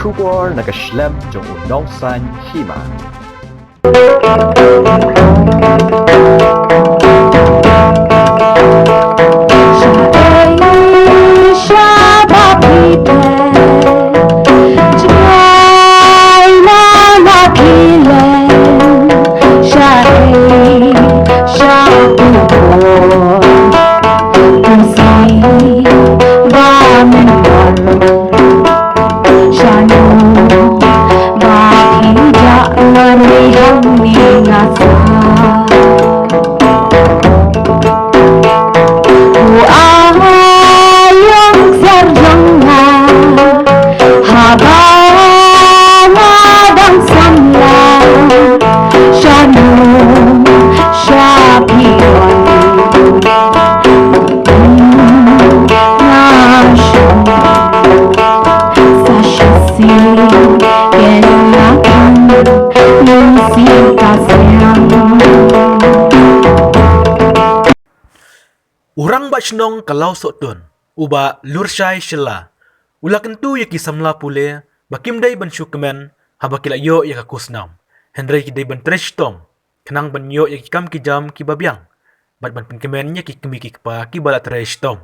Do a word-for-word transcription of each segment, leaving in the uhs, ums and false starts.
Khubor na ka shlem jong u nongsan hima. U rangbah shnong ka Lawsohtun, u Bah Lurshai Shylla, u la kyntu ïa ki samla pule ba kim dei ban shu kmen haba ki la ïoh ïa ka khusnam, hynrei ki dei ban trei shitom khnang ban ïoh ïa ki kam ki jam kiba biang bad ban pynkmen ïa ki kmie ki kpa kiba la trei shitom.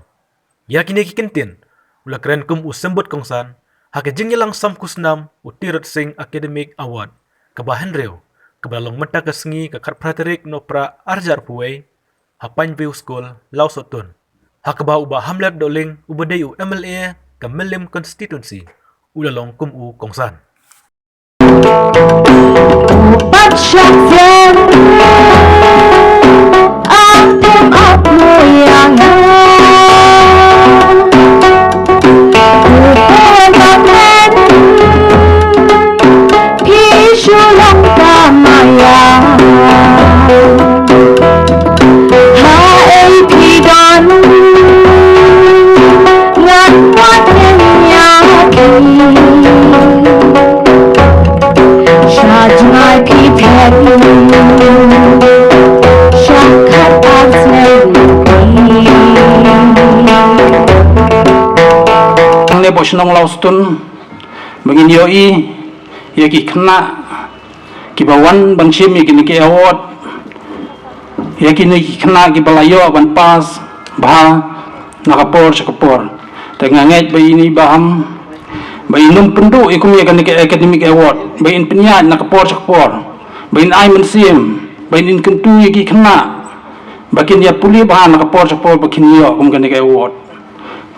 Ïa kine ki kyntien u la kren kum u symbud kongsan ha ka jingïalang sam khusnam u Tirot Sing Academic Award kaba hynriew, kaba la long mynta ka sngi ka khatphra tarik Nohprah arhajar arphew wei ha Pineview School, Lawsohtun, ha kaba u Bah Hamlet Dohling uba dei u M L A ka Mylliem Constituency u la long kum u kongsan. Hangne bad shnong Lawsohtun ba ngin ïohi ïa ki khynnah kiba wan ban shim ïa kine ki award, ïa kine ki khynnah kiba la ïoh ban pass bha na ka por sha ka por. Te nga ngeit ba ine i Bah Ham ba in ym pynduh ïa kum ïa kane ka academic award, ba in pynïaid na ka por sha ka por, ba in ai mynsiem, ba in, in kyntu ïa ki khynnah ba kin ïa pule bha na ka por sha ka por ba kin ïoh kum kane ka award.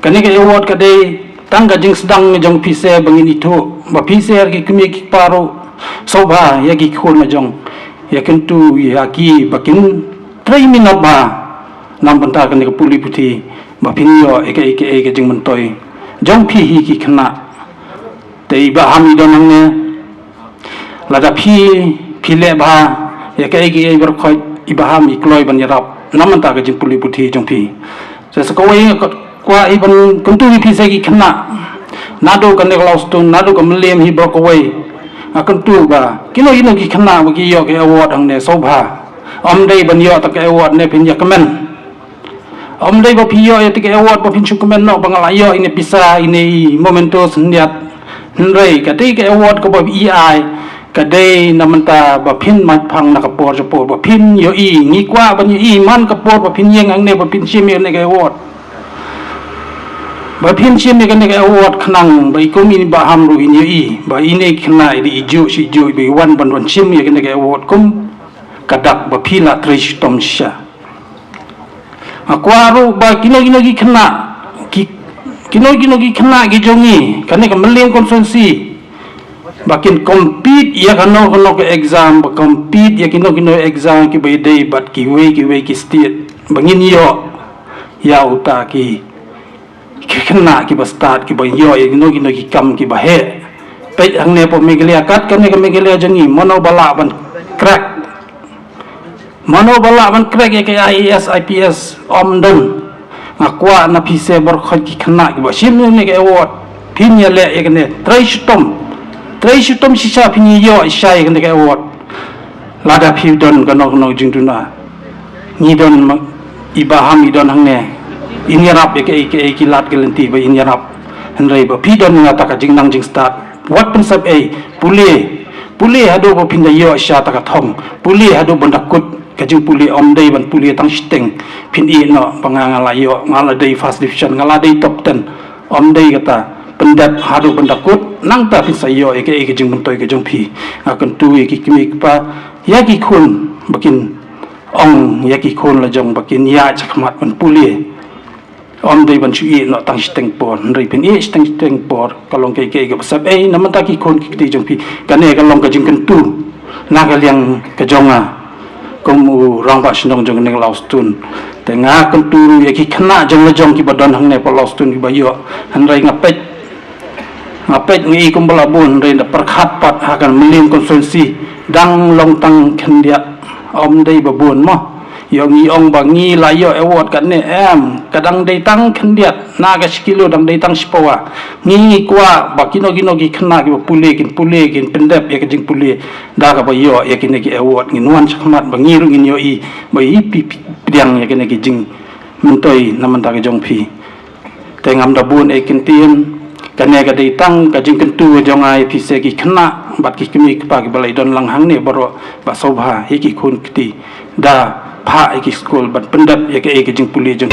Kane ka award ka dei tang ka jingsdang jong phi se ba ngin ithuh ba phi se ki kmie ki kpa ruh, sngewbha ïa ki khun jong, ïa kyntu ïa ki ba kin trei minot bha na bynta kane ka pule puthi, ba phin ïoh ïa kaei kaei ka jingmyntoi jong phi hi ki khynnah. Te i Bah Ham i don hangne, lada phi, phi leh bha ïa kaei kaei baroh khoit, i Bah Ham i kloi ban ïarap na bynta ka jingpule puthi jong phi. Sa sa kawei nga kwah hi ban kyntu ïa phi sa ki khynnah, naduh kane ka Lawsohtun, naduh ka Mylliem hi baroh kawei, nga kyntu ba kino kino ki khynnah ba ki ïoh ka award hangne sngewbha, ym dei ban ïoh ta ka award ne phin ïa kmen. Ym dei ba phi ïoh ïa kata ka award ba phin shu kmen noh ba nga la ïoh ine i pisa, ine i memento synñiat. Hynrei kata ka award kaba i ai ka dei na bynta ba phin mait phang na ka por sha ka por, ba phin ïohi, ngi kwah ban ïohi man ka por ba phin ïeng hangne ba phin shim ïa kane ka award. Ba phin shim ïa kane ka award khnang ba i kum i Bah Ham ruh in ïohi ba ine i khynnah i dei i juh shi juh ba i wan ban wan shim ïa kane ka award kum ka dak ba phi la trei shitom shisha. Nga kwah ruh ba kino kino ki khynnah, ki, kino kino ki khynnah ki jong ngi kane ka Mylliem constituency ba kin compete ïa kano kano ka exam, ba compete ïa kino kino exam kiba ïadei bad kiwei kiwei ki state, ba ngin ïoh ïa uta ki, ki khynnah kiba stad, kiba ïoh ïa kino kino ki kam kiba heh. Peit hangne hapoh Meghalaya, kat kane ka Meghalaya jong ngi, mano ba lah ban crack, mano ba lah ban crack ïa ka I A S, I P S, ym don. Nga kwah na phi se baroh khoit ki khynnah kiba shim ïa kane ka award, phin ïaleh ïa kane, trei shitom, trei shitom shisha, phin ïoh shisha ïa kane ka award. Lada phi don kano kano jingduna, ngi don ma-, i Bah Ham i don hangne, in ïarap ïa kaei kaei ki lad ki lynti ba in ïarap. Hynrei ba phi don ïa kata ka jingnang jingstad, Wat pynsep ei, pule. Pule haduh ba phin da ïoh sha ta ka thong. Pule haduh ban da kut ka jingpule, ym dei ban pule tang shiteng. Phin ïeh noh ba nga nga la ïoh, nga la dei first division, nga la dei top ten. Ym dei kata, pyndep haduh ban da kut, nangta phin sa ïoh ïa kaei ka jingmyntoi ka jong phi. Nga kyntu ïa ki kmie ki kpa, ïa ki khun ba kin ong ïa ki khun la jong ba kin ïaid shakhmat ban pule. Ym dei ban shu ïeh noh tang shiteng por, hynrei phin ïeh shiteng shiteng por, ka long kaei kaei kaba sep ei, na bynta ki khun ki kti jong phi. Kane ka long ka jingkyntu na ka liang ka jong nga kum u rangbah shnong jong kane ka Lawstun. Te nga kyntu ruh ïa ki khynnah jong la jong kiba don hangne pat Lawstun kiba ïoh, hynrei nga peit, nga peit nga i kumba la bun, hynrei da pyrkhat pat ha ka Mylliem constituency dang long tang khyndiat, ym dei ba bun mo. Ïoh ngi ong ba ngi la ïoh award katne, em, ka dang dei tang khyndiat, na ka shi kilo dang dei tang shi pawa. Ngi ngi kwah ba kino kino ki khynnah kiba pule kin pule, kin pyndep ïa ka jingpule da kaba ïoh ïa kine ki award, ngin wan shakhmat ba ngi ruh ngin ïohi ba i pi-, pi-, pdiang ïa kine ki jingmyntoi na bynta ka jong phi. Te ngam da bun ei ktien, kane ka dei tang ka jingkyntu ka jong nga ïa phi se ki khynnah bad ki kmie ki kpa kiba la ïadon lang hangne baroh, ba sngewbha ïa ki khun kti da phah ïa ki skul ban pyndep ïa kaei ka jingpule jong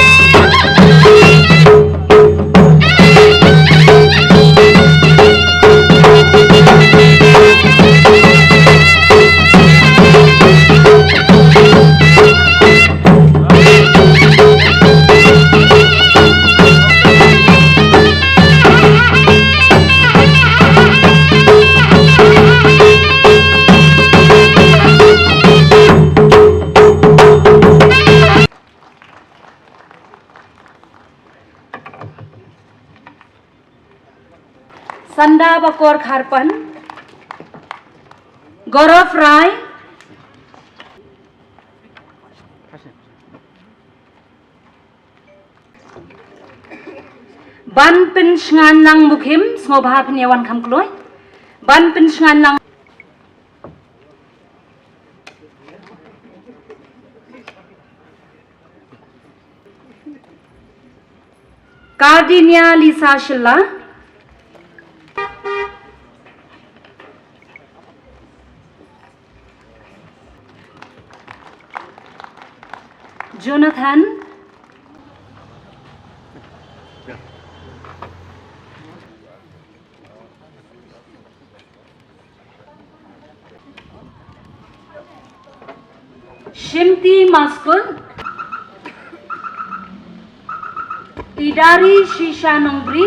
Sanda Bakor Kharpan, Gaurav Rai, Ban Pynshngain Lang Mukhim, sngewbha phin ïa wan kham kloi. Ban Pynshngain Lang Kardinia Lisa Shylla. Jonathan. Shimti Maskun, Idari Shisha Nongbri,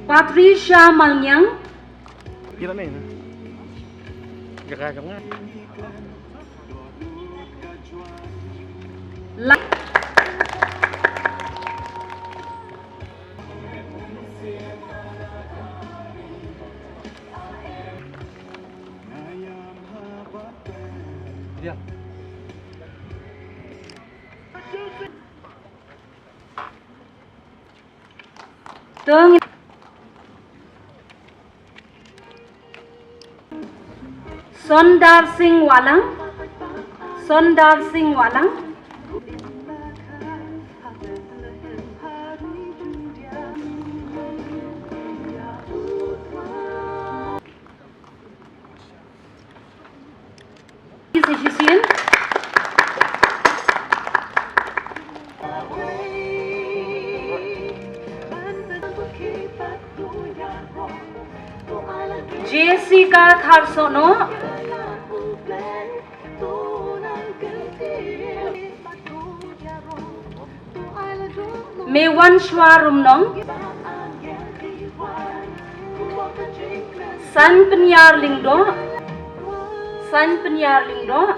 Patricia Malnyang, La- Tang. Sundar Singh Walang. Sundar Singh Walang. Jessica Kharsono. Mewanshwa Rumnong. San Pyniar Lyngdoh. San Pyniar Lyngdoh.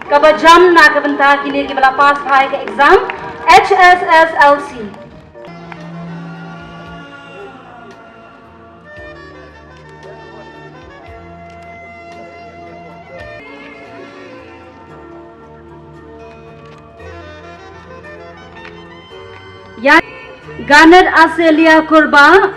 Kaba jam na ka bynta kine kiba la pass bha ïa ka exam H S S L C. Ïa Ganet Aselia Kurba,